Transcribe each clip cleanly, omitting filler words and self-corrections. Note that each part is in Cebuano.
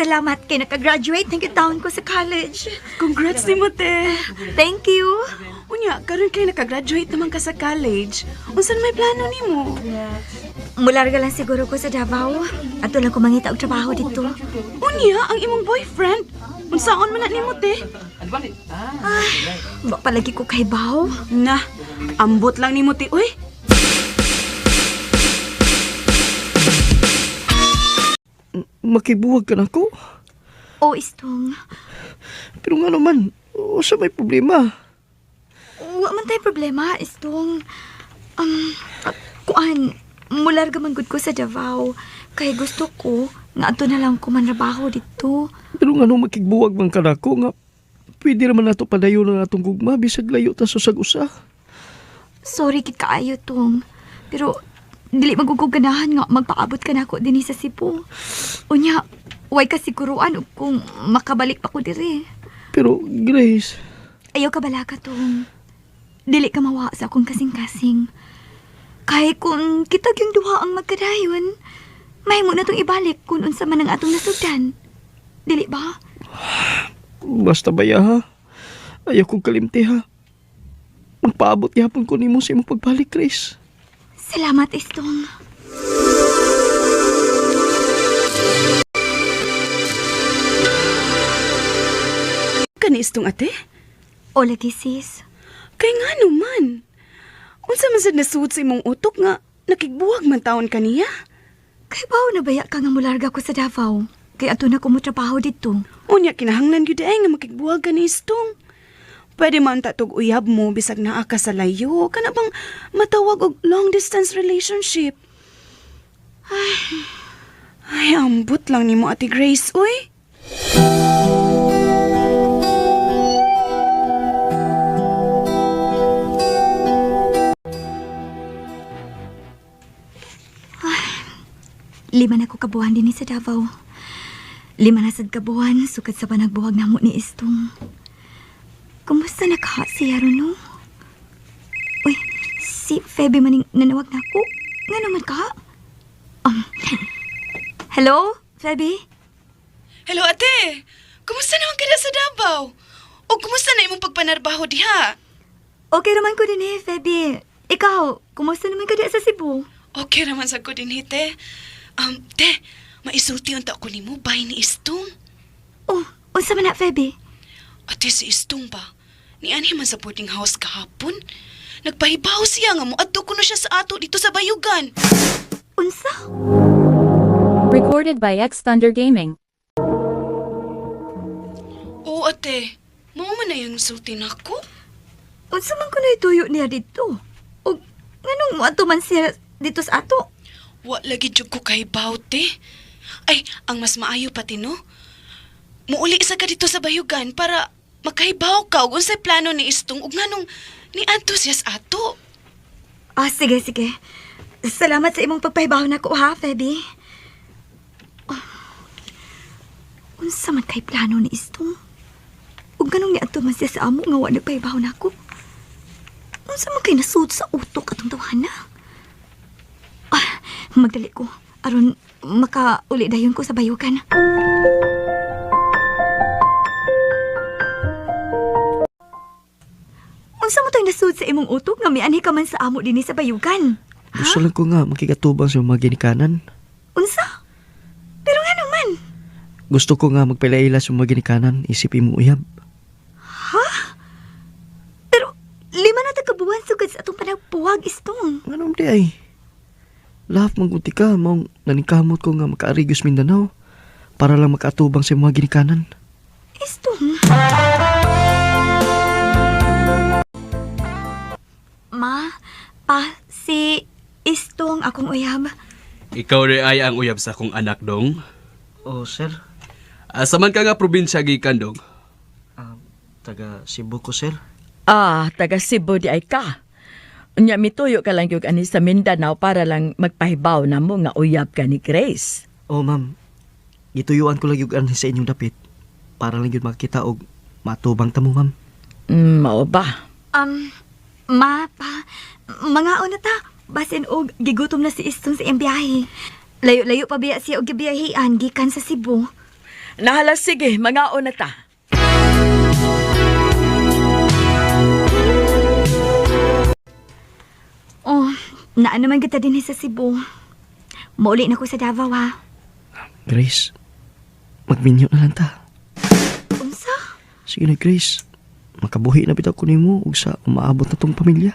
Salamat kay nakagraduate ng taon ko sa college. Congrats nimo, te. Thank you. Unya, karon kay nakagraduate naman ka sa college. Unsa na may plano nimo? Mularga lang siguro ko sa Davao. Ato lang ko mangita og trabaho dito. Unya, ang imong boyfriend. Unsaon man na nimo, te? Wa palagi ko kay Bao. Na, ambot lang nimo, te. Uy, Makibuwag ka na ko. O istong, Pero nga naman, usa may problema. wa man tay problema, istong. Um, kuan, mularga man gud ko sa Davao. Kay gusto ko nga ato na lang ko manrabaho dito. Pero nga nung makigbuwag man ka na ko, nga pwede naman nato padayon ang atong gugma bisag layo ta sa usag-usa. Sorry kit kaayo tong. Pero dili magugog ganahan nga magpaabot ka nako dinhi sa Cebu. Unya, way kasiguruan og kung makabalik pa ko diri. Pero Grace, Ayaw ka bala ka tong. Dili ka mawa sa akong kasing-kasing. Kay kung kitag yung duha ang magkadayon, may mo na tong ibalik kung unsa man ang atong nasugdan. Dili ba? basta ba ya ha? Ayaw kong kalimti ha. Magpaabot gihapon ko nimo sa imong pagbalik, Grace. Salamat, Istong. kani istong ate? O lagi, sis. Kay nga naman. Unsa man sad nasuod sa imong utok nga nakigbuwag man taon kaniya? Kay bao na baya ka nga mularga ko sa Davao. Kay ato na ko mo trabaho dito. Unya kinahanglan gyud ay nga makigbuwag ka ni istong. Pwede man ta tog uyab mo bisag naa ka sa layo kana bang matawag og long distance relationship. Ay, ay ambot lang nimo Ate Grace, uy. Lima na ko kabuhan din sa Davao. 5 na sad kabuhan, sukad sa panagbuhag namo ni Istong. Kumusta na ka siya ron, no? Uy, si Febe maning nanawag na ako. Nga naman ka? Hello, Febe? Hello ate. Kumusta naman ka na sa Davao? O kumusta na imong pagpanarbaho diha? Okay naman ko din eh, Febe. Ikaw, kumusta naman ka di sa Cebu? Okay raman sa ko din te. Te, maisulti unta ko nimo bay ni Istong. Oh, unsa man na, Febe? Ate si Istong ba? Nianhi man sa boarding house kahapon. Nagpahibaw siya nga moadto kuno siya sa ato dito sa Bayugan. Unsa? Recorded by X Thunder Gaming. Oo ate, mao man na yung sulti nako. Unsa man ko na ituyo niya dito? O, nganong moadto man siya dito sa ato? Wa lagi jud ko kahibaw te. Ay, ang mas maayo pati no. Muuli isa ka dito sa Bayugan para makahibaw ka og unsay plano ni Istong ug nganong niadto siya sa ato. Ah, sige, sige. Salamat sa imong pagpahibaw nako ha, Feby. Oh. Unsa man kay plano ni Istong? Ug ganong niadto man siya sa amo nga wa nagpahibaw nako. Unsa man kay nasud sa utok atong tawhana? Ah, magdali ko aron makauli dayon ko sa bayukan. Unsa mo to'y nasud sa imong utok nga mianhi ka man sa amo dinhi sa bayukan? Gusto lang ko nga makigatubang sa mga ginikanan. Unsa? Pero nga naman, Gusto ko nga magpailaila sa mga ginikanan, isip imong uyab. pero 5 na ta ka buwan sugad sa atong panagbuwag istong. Nga di ay. Lahat magunti ka, maong naningkamot ko nga makaarigos Mindanao para lang makaatubang sa mga ginikanan. Istong. Ma, pa, si Istong akong uyab. Ikaw rin ay ang uyab sa akong anak dong. Oh, sir. Asa man ka nga probinsya gikan dong? Taga Cebu ko, sir. Ah, taga Cebu di ay ka. Unya mituyo ka lang gyud ani sa Mindanao para lang magpahibaw na mo nga uyab ka ni Grace. Oh, ma'am. Gituyuan ko lang yung anhi sa inyong dapit para lang yun makita og matubang tamo, ma'am. Mao ba? Ma, pa, mga na ta. Basin og gigutom na si Istong sa iyang biyahe. Layo-layo pa biya siya og gibiyahean gikan sa Cebu. Nahala, sige, mangaon na ta. Oh, naa naman kita din sa Cebu. Mauli na ko sa Davao ha. Grace, magminyo na lang ta. Unsa? Sige na, Grace. Makabuhi na bitaw ko nimo ug sa umaabot na tong pamilya.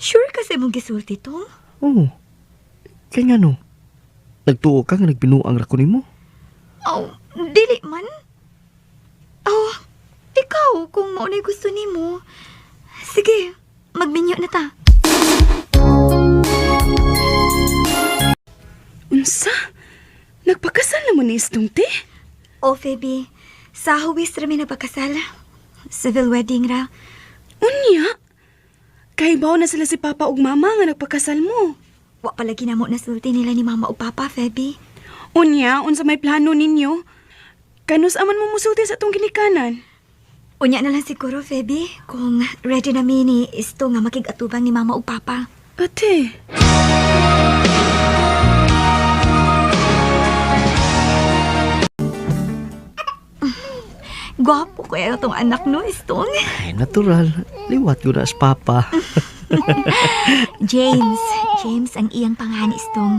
Sure ka sa imong gisulti to? Oo. Kaya nga no, nagtuo ka nga nagbinuang ra ko nimo. Oh, dili man. Oh, ikaw kung maunay gusto nimo. Sige, magminyo na ta. Unsa? Nagpakasal na mo ni Istong, te? Oh, Phoebe, sa huwis ra mi nagpakasal. Civil wedding ra. Unya? Kahibaw na sila si Papa ug Mama nga nagpakasal mo. Wa palagi na mo nasulti nila ni Mama ug Papa, Phoebe. Unya, unsa may plano ninyo? Kanus aman mo musulti sa atong ginikanan? Unya na lang siguro, Phoebe, kung ready na mi ni isto nga makig-atubang ni Mama ug Papa. Ate, Gwapo kaya itong anak no, Istong. Ay, natural. Liwat ko na as papa. James. James ang iyang pangalan, Istong.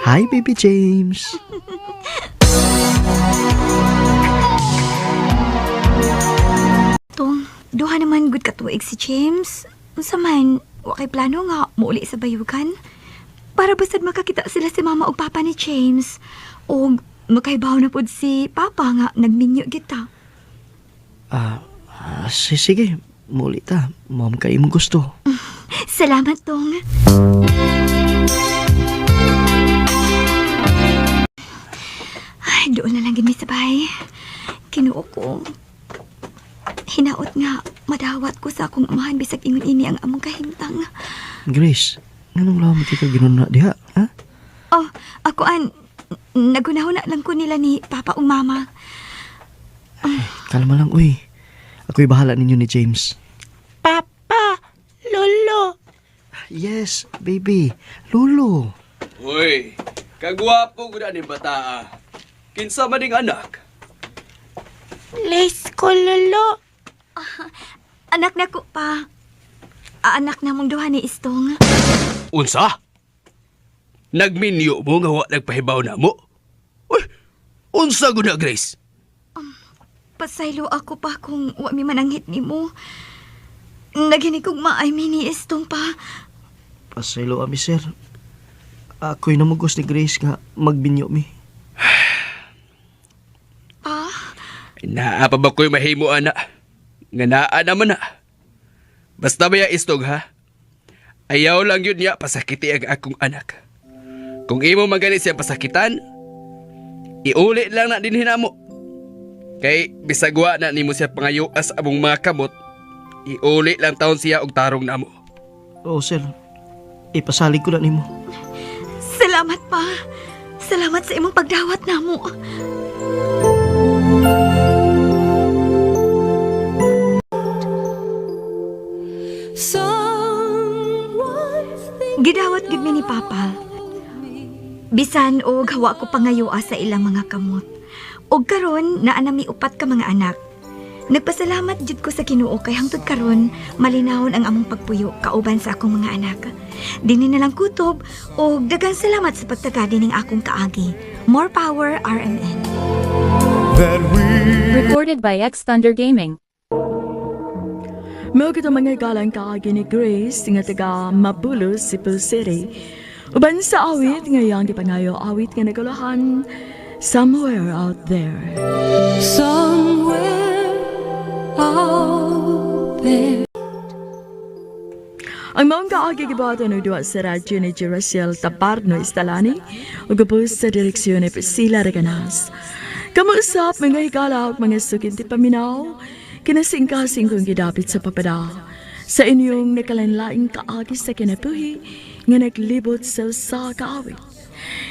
Hi, baby James. Tong, duha naman good katuig si James. Unsa man, wa kay plano nga muuli sa bayugan. Para bastad makakita sila si mama ug papa ni James. Og makaibaw na pud si papa nga nagminyo kita. Sige, muli ta. Mom kay imong gusto. Salamat, Tong. Ay, doon na lang gid mi sa bahay. Kinuo ko. Hinaot nga, madawat ko sa akong amahan bisag ingon ini ang among kahimtang. Grace, nganong lawa mo ka ginuna diha, ha? Oh, ako an, nagunahon na lang ko nila ni Papa ug Mama. Kalma lang, uy. Ako'y bahala ninyo ni James. Papa, Lolo. Yes, baby. Lolo. Uy, kagwapo gud ani bataa. Kinsa man ning anak? Lace ko, Lolo. Anak na ko pa. Anak na mong duha ni Istong. Unsa? Nagminyo mo nga wa nagpahibaw na mo? Uy, unsa gud na Grace? Pasaylo ako pa kung wa mi mananghit nimo. Naghinig kog maay mi ni Istong pa. Pasaylo ami, sir. Ako'y namugos ni Grace nga magbinyo mi. Pa, Naa pa ba ko'y mahimo ana? Nga naa naman na. Basta ba ya istog ha? Ayaw lang yun niya pasakiti ang akong anak. Kung imo magani siya pasakitan, iuli lang na din hinamo. Kay bisagwa na nimo siya pangayoas among mga kamot, iuli lang taon siya og tarong namo. Oo, sir. Ipasalig ko na nimo. salamat pa. Salamat sa imong pagdawat namo. Gidawat gid mi ni Papa. Bisan og hawa ko pangayoa sa ilang mga kamot. Og karon naa na mi upat ka mga anak. Nagpasalamat jud ko sa Ginoo kay hangtod karon malinawon ang among pagpuyo kauban sa akong mga anak. Dinhi na lang kutob og daghang salamat sa pagtaga dining akong kaagi. More power RMN. Recorded by X Thunder Gaming. Mao kita mga galang kaagi ni Grace nga taga Mabulo, Cebu City. Uban sa awit ngayang gipangayo awit nga naguluhan Somewhere Out There. Somewhere out there. Ang maong kaagi gibuhaton og duwa sa radyo ni Jeraciel Taparno Istalani ug gubos sa direksyon ni Priscilla Reganas. Kamuusap mga higala ug mga sukinti paminaw, kinasingkasing kong gidapit sa papada. Sa inyong nakalanlaing kaagi sa kinabuhi nga naglibot sa usa ka awit.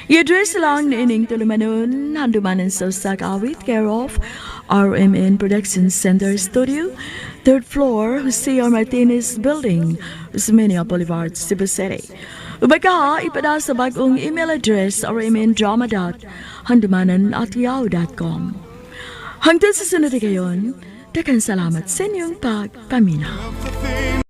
I-address lang na ining tulumanon, handumanan sa usa ka awit, care of RMN Production Center Studio, third floor, Jose R. Martinez Building, Osmeña Boulevard, Cebu City. Ubaka, ipada sa bagong email address rmndrama.handumanan@yahoo.com. Hangtod sa sunod kayon, daghang salamat sa inyong pagpaminaw.